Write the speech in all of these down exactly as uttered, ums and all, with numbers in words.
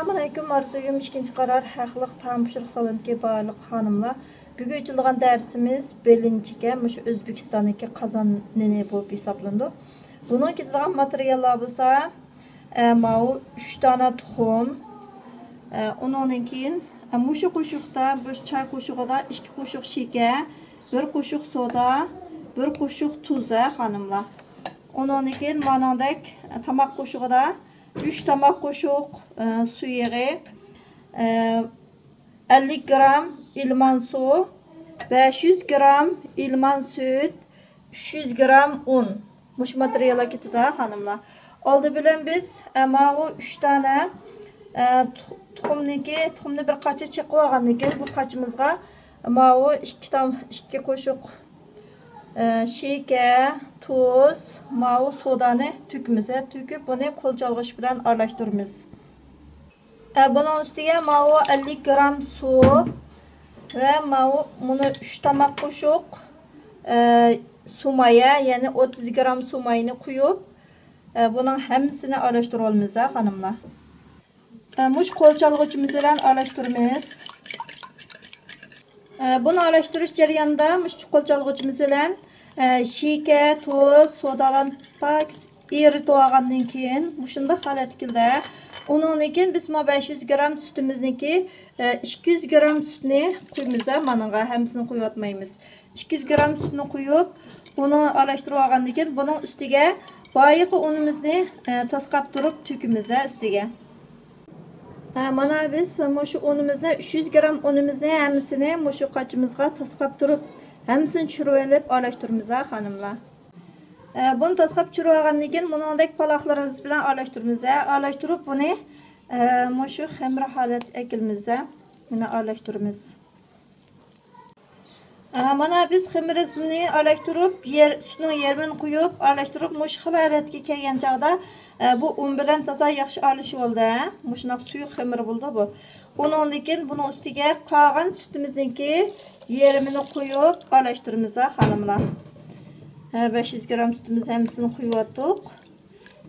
ئەسسالامۇئەلەيكۇم، ئارزۇيۇم ئىككىنچى قارار ھەقلىق تائام پىشۇرۇق سالونىدىكى بارلىق خانىملار. بۈگۈن ئېيتىلىدىغان دەرسىمىز بېلىنچىكە، مۇشۇ ئۆزبېكىستاندىكى قازان نېنى بولۇپ ھېسابلىنىدۇ. بۇنىڭغا كېتىدىغان ماتېرىياللار بولسا، ئە، ماۋۇ ئۈچ دانە تۇخۇم، ئە، ئۇنىڭدىن كېيىن، ئە، مۇشۇ قوشۇقتا، بۇ چاي قوشۇقىدا ئىككى قوشۇق شېكەر، بىر قوشۇق سودا، بىر قوشۇق تۇز، ھە، خانىملار. ئۇنىڭدىن كېيىن مانىڭدەك، ئە، تاماق قوشۇقىدا ئۈچ تاماق قوشۇق، ئە، سۇ يېغى، ئە، ئەللىك گرام ئىلمان سۇ، بەش يۈز گرام ئىلمان سۈت، ئۈچ يۈز گرام ئۇن. مۇشۇ ماتېرىياللار كېتىدۇ، ھە، خانىملار. ئالدى بىلەن بىز، ئە، ماۋۇ ئۈچ دانە، ئە، تۇخ-، تۇخۇمنىكى، تۇخۇمنى بىر قاچا چېقىۋالغاندىن كېيىن، بۇ قاچىمىزغا ماۋۇ ئىككى تام-، ئىككى قوشۇق، ئە، شېكەر، تۇز، ماۋۇ سودانى تۆكىمىز. تۆكۈپ، بۇنى قول چالغۇچ بىلەن ئارىلاشتۇرىمىز. ئە، بۇنىڭ ئۈستىگە ماۋۇ ئەللىك گرام سۇ ۋە ماۋۇ، مۇنى ئۈچ تاماق قوشۇق، ئە، سۇمايە، يەنى ئوتتۇز گرام سۇماينى قۇيۇپ، ئە، بۇنىڭ ھەممىسىنى ئارىلاشتۇرۇۋالىمىز، ھە، خانىملار. ئە، مۇشۇ قول چالغۇچىمىز بىلەن ئارىلاشتۇرىمىز. ئە، بۇنى ئارىلاشتۇرۇش جەريانىدا مۇشۇ قول چالغۇچىمىز بىلەن، ئە، شېكەر، تۇز، سودالارنى پاك ئېرىتىۋالغاندىن كېيىن مۇشۇنداق ھالەتكە كېلىدۇ. ئۇنىڭدىن كېيىن بىز مانا بەش يۈز گرام سۈتىمىزنىڭكى، ئە، ئىككى يۈز گرام سۈتنى قۇيىمىز، مانىڭغا ھەممىسىنى قۇيۇۋاتمايمىز. ئىككى يۈز گرام سۈتنى قۇيۇپ، بۇنى ئارىلاشتۇرۇۋالغاندىن كېيىن بۇنىڭ ئۈستىگە بايىقى ئۇنىمىزنى، ئە، تاسقاپ تۇرۇپ تۆكىمىز، ئە، ئۈستىگە. ھە، مانا بىز مۇشۇ ئۇنىمىزنى، ئۈچ يۈز گرام ئۇنىمىزنى ھەممىسىنى مۇشۇ قاچىمىزغا تاسقاپ تۇرۇپ، ھەممىسىنى چۈشۈرۈۋېلىپ ئارىلاشتۇرىمىز، ھە، خانىملار. ئە، بۇنى تاسقاپ چۈشۈرۈۋالغاندىن كېيىن، بۇنىڭدەك پالاقلىرىمىز بىلەن ئارىلاشتۇرىمىز، ھە. ئارىلاشتۇرۇپ، بۇنى، ئە، مۇشۇ خېمىر ھالەتكە ئەكىلىمىز، ھە. مانا ئارىلاشتۇرىمىز. ئە، مانا بىز خېمىرىمىزنى ئارىلاشتۇرۇپ، يەر-، سۈتنىڭ يېرىمىنى قۇيۇپ، ئارىلاشتۇرۇپ، مۇشۇ خىل ھالەتكە كەلگەن چاغدا، ئە، بۇ ئۇن بىلەن تازا ياخشى ئارىلىشىۋالدى، ھە؟ مۇشۇنداق سۇيۇق خېمىر بولدى بۇ. ئۇنىڭدىن كېيىن بۇنىڭ ئۈستىگە قالغان سۈتىمىزنىڭكى يېرىمىنى قۇيۇپ ئارىلاشتۇرىمىز، ھە، خانىملار. ھە، بەش يۈز گرام سۈتىمىز ھەممىسىنى قۇيۇۋاتتۇق.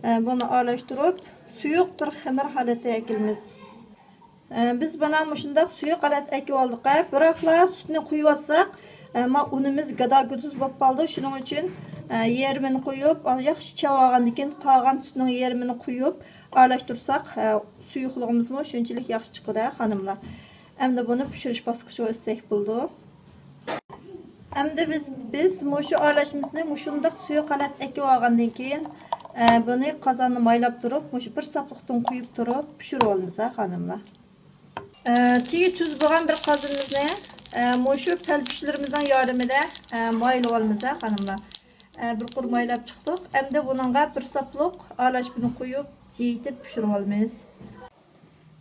ئە، بۇنى ئارىلاشتۇرۇپ، سۇيۇق بىر خېمىر ھالىتىگە ئەكېلىمىز. ئە، بىز مانا مۇشۇنداق سۇيۇق ھالەتتە ئەكىۋالدۇق. بىراقلا سۈتنى قۇيۇۋاتساق، ئە، ما ئۇنىمىز گاداگۇدۇز بولۇپ قالىدۇ. شۇنىڭ ئۈچۈن، ئە، يېرىمىنى قۇيۇپ، ئا، ياخشى چاۋالغاندىن كېيىن قالغان سۈتنىڭ يېرىمىنى قۇيۇپ ئارىلاشتۇرساق، ئە، سۇيۇقلۇقىمىزمۇ شۇنچىلىك ياخشى چىقىدۇ، خانىملار. ئەمدى بۇنى پىشۇرۇش باسقۇچىغا ئۆتسەك بولىدۇ. ئەمدى بىز، بىز مۇشۇ ئارىلاشمىسىنى مۇشۇنداق سۇيۇق ھالەتتە ئەكىۋالغاندىن كېيىن، ئە، بۇنى قازاننى مايلاپ تۇرۇپ، مۇشۇ بىر ساپلىقتىن قۇيۇپ تۇرۇپ پىشۇرۇۋالىمىز، ھە، خانىملار. ئە، تېگى تۈز بولغان بىر قازىنىمىزنى، ئە، مۇشۇ پەلكۈشلىرىمىزنىڭ ياردىمىدە، ئە، مايلىۋالىمىز، ھە، خانىملار. ئە، بىر قۇر مايلاپ چىقتۇق. ئەمدى بۇنىڭغا بىر ساپلىق ئارىلاشمىنى قۇيۇپ، يېيىتىپ پىشۇرۇۋالىمىز.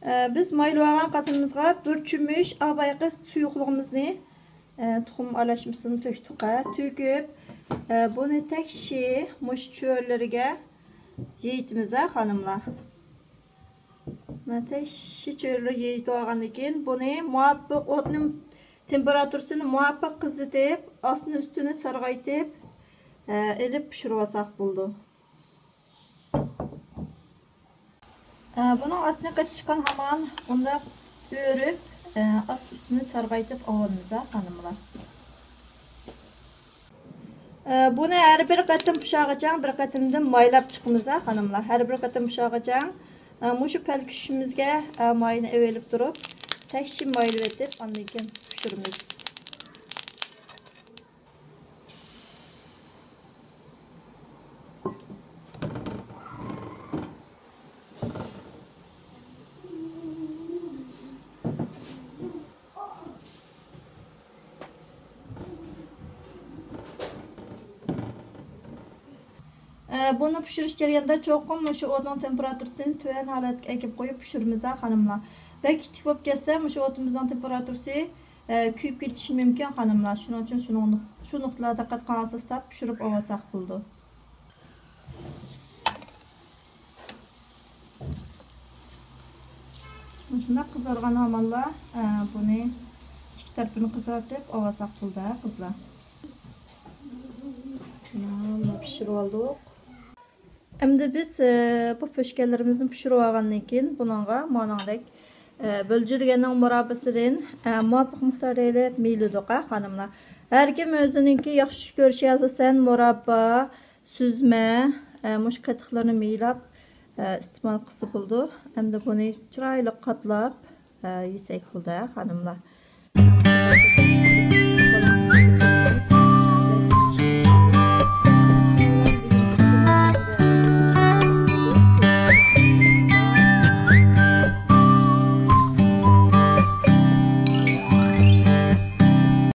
ئە، بىز مايلىۋالغان قازىنىمىزغا بىر چۆمۈچ ئاۋايقى سۇيۇقلۇقىمىزنى، ئە، تۇخۇم ئارىلاشمىسىنى تۆكتۇق، ھە. تۆكۈپ، ئە، بۇنى تەكشى مۇشۇ چۆرىلىرىگە يېيىتىمىز، ھە، خانىملار. مانا تەكشى چۆرىلىرىگە يېيىتىۋالغاندىن كېيىن، بۇنى مۇۋاپىق ئوتنىڭ تېمپېراتۇرىسىنى مۇۋاپىق قىزىتىپ، ئاستىنى ئۈستىنى سارغايتىپ، ئە، ئېلىپ پىشۇرۇۋالساق بولىدۇ. ئە، بۇنىڭ ئاستىنى قېتىشقان ھامان بۇنداق ئۆرۈپ، ئە، ئاست ئۈستىنى سارغايتىپ ئاۋالىمىز، ھە، خانىملار. ئە، بۇنى ھەر بىر قېتىم پىشارغىچە بىر قېتىمدىن مايلاپ چىقىمىز، ھە، خانىملار. ھەر بىر قېتىم پىشارغىچە، ئە، مۇشۇ پەلكۈشىمىزگە، ئە، ماينى ئېلىپ تۇرۇپ، تەكشى مايلىۋېتىپ، ئاندىن كېيىن پىشۇرىمىز. ئە، بۇنى پىشۇرۇش جەريانىدا چوقۇم مۇشۇ ئوتنىڭ تېمپېراتۇرىسىنى تۆۋەن ھالەتكە ئەكىپ قويۇپ پىشۇرىمىز، ھە، خانىملار. بەك ئىتتىك بولۇپ كەتسە، مۇشۇ ئوتىمىزنىڭ تېمپېراتۇرىسى ئە، كۆيۈپ كېتىشى مۇمكىن، خانىملار. شۇنىڭ ئۈچۈن شۇنىڭ، شۇ نۇقتىلاردا دىققەت قىلغان ساقلاپ پىشۇرۇپ ئالساق بولىدۇ. مۇشۇنداق قىزارغان ھامانلا، ئە، بۇنى ئىككى تەرىپىنى قىزارتىپ ئالساق بولىدۇ، ھە، قىزلار. مانا پىشۇرۇپ ئالدۇق. ئەمدى بىز، ئە، بۇ پۆشكەللىرىمىزنى پىشۇرۇپ ئالغاندىن كېيىن، بۇنىڭغا مانىڭدەك، ئە، بۆلجۈرگەننىڭ مۇرابىسىدىن، ئە، مۇۋاپىق مىقداردا ئېلىپ مىيلىدۇق، ھە، خانىملار. ھەر كىم ئۆزىنىڭكى ياخشى كۆرۈشى ئاساسەن مۇرابا، سۈزمە، ئە، مۇشۇ قېتىقلىرىنى مىيلاپ، ئە، ئىستېمال قىلسا بولىدۇ. ئەمدى بۇنى چىرايلىق قاتلاپ، ئە، يېسەك بولدى، ھە، خانىملار.